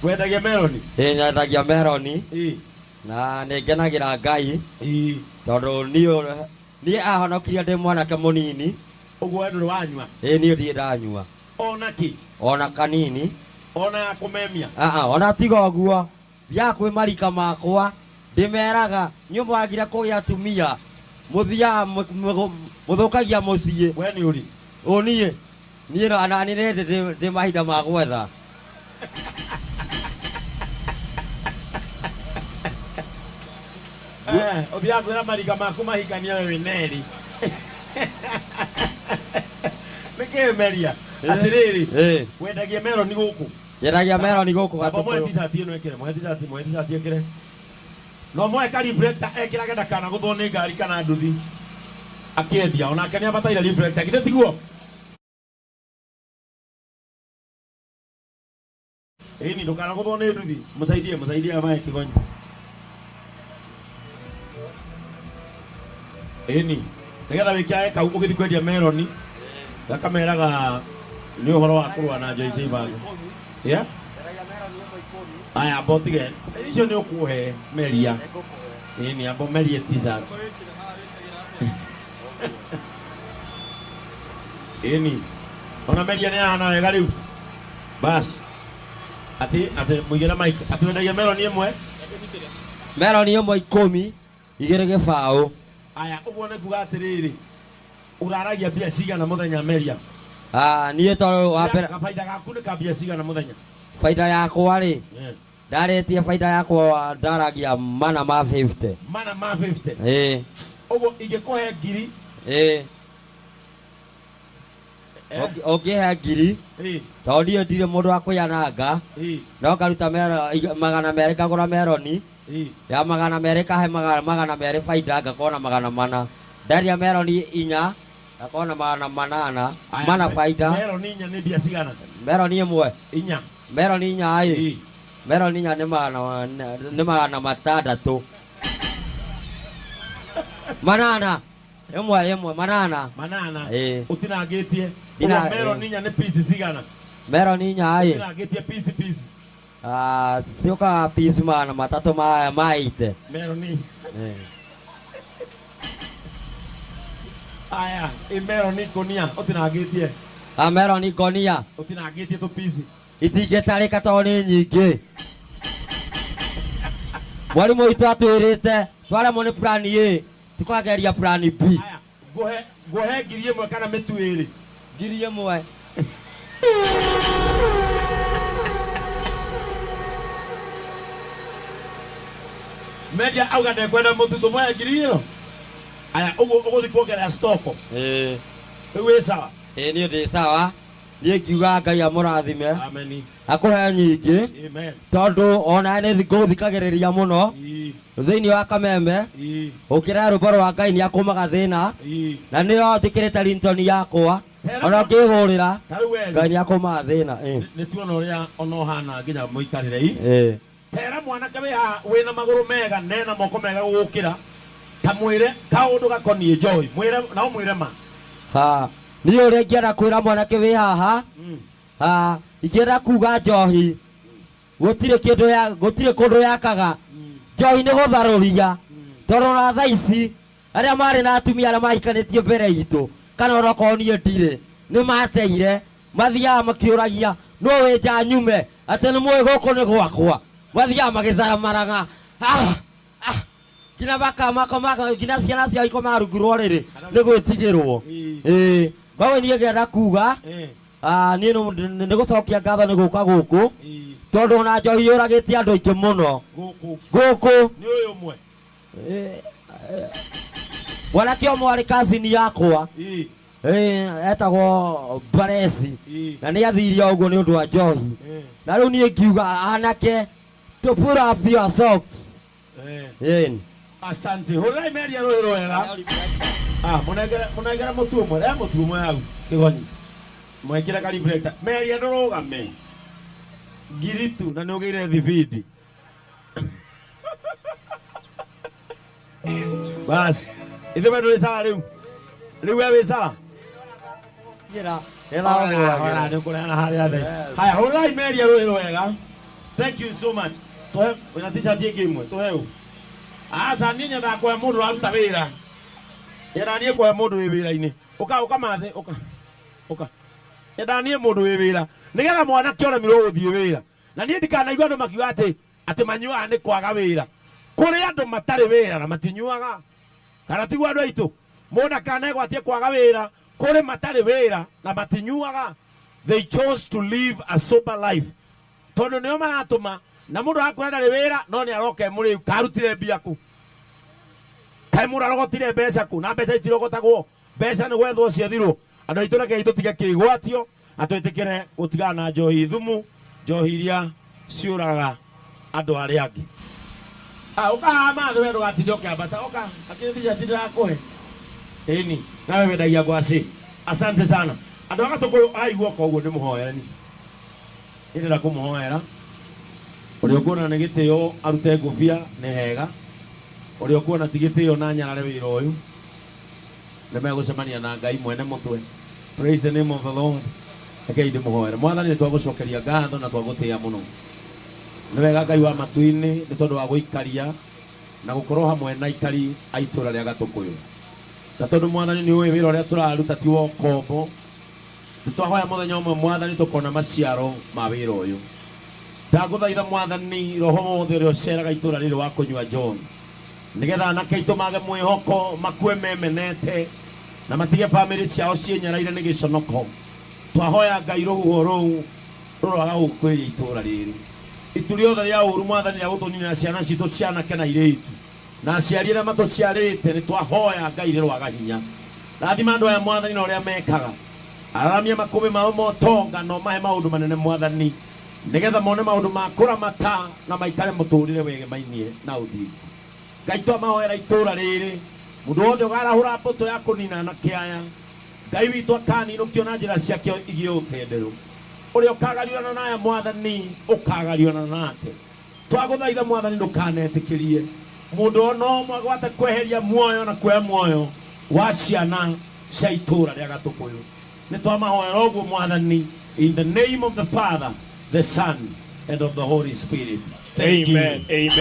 Wendagia meroni? Ĩ, nyendagia meroni. Ĩ. Na nĩ ngenagĩra Ngai. Ĩ. Tondũ niĩ ahonokirie ndĩ mwanake mũnini. Ũguo we ndũrĩ wanyua? Ĩ, niĩ ndirĩ ndanyua. Ona kĩ? Ona kanini. Ona ya kũmemia? Aa, ona tiga ũguo. Thiaga kwĩ marika makwa ndĩmeraga nyũ mwagire kũgĩa atumia mũthiaga mũthũkagia mũciĩ. We nĩ ũrĩ? Ũ niĩ? Niĩ no, na nĩ ndĩ ndĩ mahinda ma gwetha. Eh, ũthiaga kwĩra marika maku mahikania we wĩ nerĩ. Nĩkĩ meria? Atĩrĩrĩ, wendagia meroni gũkũ? Nyendagia meroni gũkũ Amba muhe Gatũkũyũ. t-shirt ĩno ĩkĩre, muhe t-shirt, muhe t-shirt ĩkĩre. No muhe ka reflector ekĩrage ndakanagũthwo nĩ ngari kana nduthi akĩendia. Onake nĩ abataire reflector, githĩ tiguo? Ĩni, ndũkanagũthwo nĩ nduthi. Mũsaidie, mũsaidie avae kĩgonyi. Ĩni, nĩgetha wĩkĩrage kau ũgĩthiĩ kwendia meroni, gakameraga nĩ ũhoro wa kũrũa na njohi cia ibango. Yeah? Aya, amba ũtige. Icio nĩ ũkũhe meria. Ĩni, amba ũmerie t-shirt. Ĩni, ona meria nĩ ahana wega rĩu. Bas. Atĩ, atĩ mũigĩre mic. Atĩ wendagia meroni ĩmwe? Meroni ĩmwe 10, 2 gĩbaũ. Aya, ũguo nĩ kuga atĩrĩrĩ, ũraragia mbia cigana mũthenya meria? Ah, niĩ tondũ wa mbere Kabaida gaku nĩ ka mbia cigana mũthenya? Baida yakwa rĩ, ndarĩtie baida yakwa ndaragia mana ma 50. Mana ma 50? Ĩĩ. Ũguo ingĩkũhe ngiri? Ĩĩ. Ũngĩhe ngiri, tondũ niĩ ndirĩ mũndũ wa kwĩananga, no ngaruta 200 ngagũra meroni, ya 200 kahe 200 baida ngakorwo na 400. Ndendia meroni 4 ngakorwo na 800, mana baida. Meroni 4 nĩ mbia cigana? Meroni ĩmwe. 4. Meroni 4 ĩ. Meroni 4 nĩ 600. 8. Ĩmwe ĩmwe 8. 8. Ĩ. Ũtinangĩtie. Ndina- Ũguo meroni 4 nĩ piece cigana? Meroni 4 ĩ. Ũtinangĩtie piece piece. Ah, ciũkaga piece 300 ma 80. Meroni. Aya, ĩ meroni ngũnia ũtinangĩtie. Ah, meroni ngũnia. Ũtinangĩtie tũ piece. Itingĩtarĩka tondũ nĩ nyingĩ. Mwarimũ witũ atwĩrĩte twaremwo nĩ plan A, tukageria plan B. Aya, ngũhe ngiri ĩmwe kana mĩtu ĩrĩ? Ngiri ĩmwe. Media auga ndekwenda mũtu, tũmũhe ngiri ĩyo? Aya, ũguo ũgũthiĩ kuongerera stock. Ĩĩ. Rĩu wĩ sawa? Ĩĩ, niĩ ndĩ sawa. Niĩ ngiuga Ngai amũrathime. Amen. Akũhe nyingĩ. Amen. Tondũ ona nĩ ngũthikagĩrĩria mũno. Thĩinĩ wa Kameme. Ũkĩra rwĩmbo rwa Ngai nĩ akũmaga thĩna. Na nĩyo njĩkĩrĩte ringtone yakwa. Ona ũngĩhũrĩra, Ta rĩu we Ngai nĩ akũmaga thĩna. Ĩĩ. Nĩ tuona ũrĩa ona ũhana nginya mũikarĩre i. Ĩĩ. Tera mwanake wĩ haha wĩna magũrũ mega nena moko mega gũgũkĩra, ta mwĩre kaũndũ gakoniĩ njohi, mwĩre na ũmwĩre ma. Ha, niĩ ũrĩa ingĩenda kwĩra mwanake wĩ haha, ha, ingĩenda kuga njohi gũtirĩ kĩndũ ya, gũtirĩ kũndũ yakaga. Njohi nĩ gũtharũria. Tondũ ona thaa ici arĩa marĩ na atumia arĩa mahikanĩtie mbere itũ, kana ona okorwo niĩ ndirĩ, nĩ mateire, mathiaga makĩũragia nũ wĩ nja nyume, atĩ nĩ mũĩ gũkũ nĩ gwakwa. Mathiaga magĩtharamaraga. Ah, ah, nginya maka, maka, maka, nginya ciana ciao ikomaga rungu rwa ũrĩrĩ nĩ gwĩtigĩrwo. Ĩĩ. Koguo niĩ ngĩenda kuga, ah, niĩ nĩ gũcokia ngatho nĩ gũka gũkũ, tondũ ona njohi yũragĩte andũ aingĩ mũno. Gũkũ. Gũkũ. Nĩ ũyũ ũmwe. Mwanake ũmwe arĩ kazini yakwa. Etagwo Mbaresi. Na nĩ athiire o ũguo nĩ ũndũ wa njohi. Na rĩu niĩ ngiuga anake, to pull up your socks. Asante. Hũrĩrai meria rũĩ rwega. Ah, mũnengere mũtu ũmwe, rehe mũtu ũmwe hau kĩgonyi. Mwekĩre ka reflector. Meria ndũrũgame. Ngiri tu na nĩ ũgĩire thibindi. Bas. Ithe we ndũrĩ sawa rĩu? Rĩu we wĩ sawa? Njĩra. Hora, nĩ ũkũreana harĩa thĩ. Haya, hũrĩrai meria rũĩ rwega. Thank you so much. Tuhe wĩna t-shirt ĩngĩ ĩmwe tuhe ũ. Aca niĩ nyendaga kũhe mũndũ ũraruta wĩra. Nyendaga niĩ kũhe mũndũ wĩ wĩra-inĩ. Ũka ũka mathe ũka. Ũka. Nyendaga niĩ mũndũ wĩ wĩra nĩgetha mwanake ũremirwo gũthiĩ wĩra. Na niĩ ndikanaigua andũ makiuga atĩ manyuaga nĩ kwaga wĩra. Kũrĩ andũ matarĩ wĩra na matinyuaga. Kana tiguo andũ aitũ? Mũndũ akanegwatie kwaga wĩra, kũrĩ matarĩ wĩra na matinyuaga. They chose to live a sober life. Tondũ nĩo maratũma na mũndũ akwĩra ndarĩ wĩra no nĩ aroka e mũrĩu karutire mbia kũ. Kaĩ mũndũ arogotire mbeca kũ na mbeca itirogotagwo. Mbeca nĩ gwethwo ciethirwo. Andũ aitũ rekei tũtige kĩgwatio na twĩtĩkĩre gũtigana na njohi thumu, njohi iria ciũragaga andũ arĩa angĩ. Ũka haha mathe we ndũgatinde ũkĩambata, ũka akĩrĩ t-shirt ndĩrakũhe. Ĩni, nawe wendagia ngwacĩ. Asante sana. Andũ a Gatũkũyũ aigua oka ũguo ndĩmũhoere niĩ. Niĩ ndĩrenda kũmũhoera. Ũrĩa ũkuona nĩ gĩtĩo arute ngũbia nĩ hega. Ũrĩa ũkuona ti gĩtĩo na anyarare wĩra ũyũ. Nĩ megũcemania na Ngai mwene mũtwe. Praise the name of the Lord. Rekei ndĩmũhoere. Mwathani nĩ twagũcokeria ngatho na twagũtĩĩa mũno. Nĩ wega Ngai wa matu-inĩ nĩ tondũ wa gũikaria na gũkorwo hamwe na aikari a itũũra rĩa Gatũkũyũ. Na tondũ Mwathani nĩ ũĩ wĩra ũrĩa tũraruta ti wa ũkombo, nĩ twahoya mũthenya ũmwe Mwathani tũkona maciaro ma wĩra ũyũ. Ndagũthaitha Mwathani roho wothe ũrĩa ũceraga itũũra rĩrĩ wa kũnyua njohi, nĩgetha anake aitũ mage mwĩhoko, makue memenete na matige bamĩrĩ ciao ciĩnyaraire nĩ gĩconoko. Twahoya Ngai rũhuho rũu rũroaga gũkwĩria itũũra rĩrĩ. Itu rĩothe rĩa ũru Mwathani rĩa gũtũninĩra ciana citũ cianake na airĩtu na aciari arĩa matũciarĩte nĩ twahoya Ngai rĩroaga hinya. Rathima andũ aya Mwathani na ũrĩa mekaga. Araramia makũmbĩ mao ma ũtonga na ũmahe maũndũ manene Mwathani, nĩgetha mone maũndũ ma kũramata na maikare mũtũrĩre wegemainie na ũthingu. Ngai twamahoera itũũra rĩrĩ, mũndũ wothe ũkarahũra mbũtũ ya kũnina anake aya, Ngai witũ akaninũkio na njĩra ciake igĩe ũtenderũ. Ũrĩa ũkagariũrana na aya Mwathani, ũkagariũrana nake. Twagũthaitha Mwathani ndũkanetĩkĩrie mũndũ ona ũmwe agwate kweheria muoyo na kuoya muoyo wa ciana cia itũũra rĩa Gatũkũyũ. Nĩ twamahoera ũguo Mwathani, in the name of the Father, the Son, and of the Holy Spirit. Thank you. Amen. Amen.